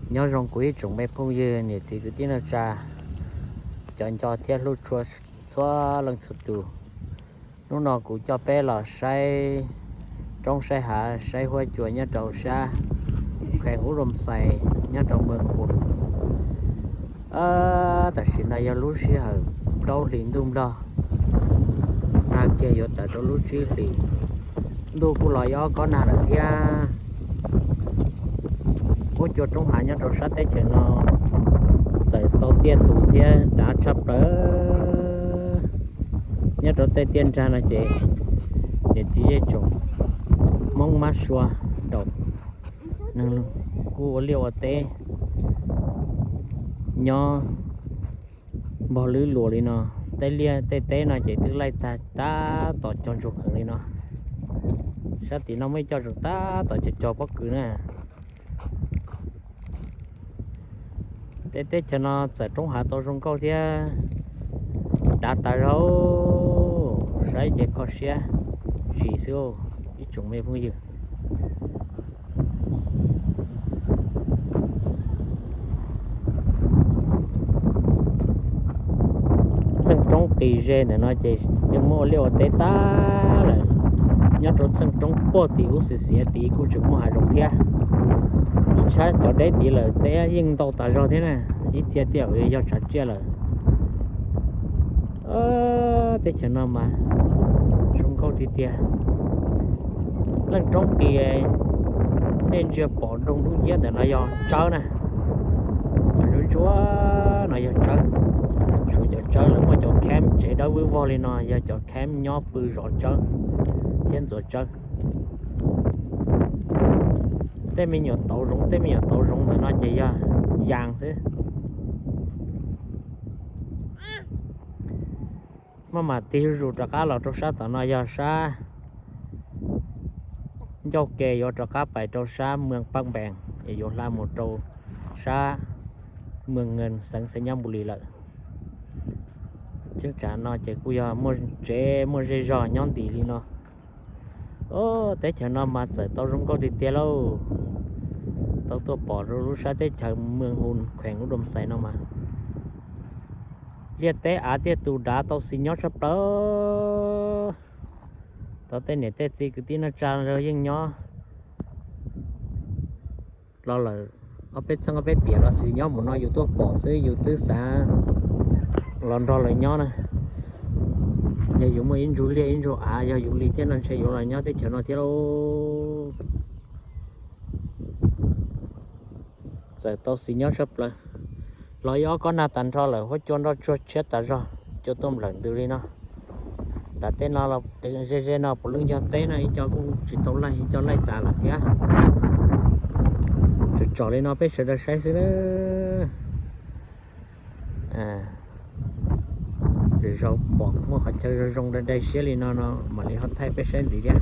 Nyob zoo kuv ib tsoom me phooj ywg niam txiv kwv tij neej tsa, cov nco thiab hlub tshua txhua leej txhua tus. Hnub no kuv coj peb los saib roob saib hav saib huab cua nyob rau sab khees Ub Doo Xais nyob rau Meej Hus. Tam sim no yog lub sij hawm plaub hlis ntuj nplog, tag kiag yuav tawm rau lub tsib hlis, ntuj kuj los ib ob kob nag lawm thiab. Huab cua roob hav nyob rau sab teb chaws no txawm tau tiaj tus thiab dav tshaj plaws. Nyob rau tej tiaj nrag no ces niam txiv zej tsoom Hmoob Mab Sua Daum neeg kuj ua liaj ua teb nyob npog lwb luas li no. Tej liaj tej teb no ces twb laij tag tab tom cog ntsuag kheev li no. Sab tim no muaj ib co tseem tab tom cog cog pob kws na. Tej teb chaws no txawm roob hav tau zoo nkauj thiab dav tas zog, saib ces kho siab zim xwb ib tsoom me phooj ywg. Txheej roob qis ze ntawm no ces yeej muaj ua liaj ua teb tag lawm. Nyob rau txheej roob puag tim ub xiav xiav tid kuj tseem muaj hav zoov thiab. Tshab cov deb tid lawm teb yeej ntau tas zog thiab na, ib txhia tiaj yog tsav tsiaj lawm. Teb chaws no mas zoo nkauj tiag tiag. Leej roob qis nej ntsia pom nroo dub nciab ntawm no yog tsawb na. Cov ntsuab ntsuab no yog tsawb. Suav cov tsawb lawv muaj cov camp tsev dawb vwb vog li no yog cov camp nyob pw zov tsawb thiab ntxuav tsawb. Tej me nyuam tauv zoov tej me nyuam tauv zoov ntawm no ces yog yas xwb. Maj mam tig zuj zus rov qab los rau sab tom no yog sab ncauj ke yuav rov qab pais rau sab Meej Paj Npees es yuav hla mus rau sab Meej Nkees xeev Xais Nyab Npus Lis lawm. Cheeb tsam no ces kuj yog muaj tsev muaj zej zog nyob nti li no. Teb chaws no mas txawm tau zoo nkauj tiag tiag lauj. Tau tuaj pom rau lub sab teb chaws Meej Hus kheem Ub Doo Xais no mas liaj teb av tiaj tus dav tau xis nyob tshaj plaws. Tau tej niam tej txiv kwv tij neej tsa yeej nyob los lawm ob peb txheej ob peb tiam los xis nyob mus no yus tuaj pom xwb yus twb xav los nrog lawv nyob na. Yog yus muaj ib ntsug liaj ib ntsug av yog yus li thiab no ntshe yuav los nyob teb chaws no thiab lauj. Txawm tau xis nyob tshaj plaws. Los ib ob kob nag tas nrho lawm huab cua nroj tsuag tshiab tas zog, cua tuaj nplawm ntws li no. Nram tej no los ze ze no puav leej yog teb no ib co kuj tsis tau laij ib co laij tas lawm thiab. Tsom tsom li no peb sawv daws saib xwb na. Lwm zaus pom muaj qhov chaw zoo zoo dai dai siab li no no mam li ho thaij peb saib ntxiv thiab.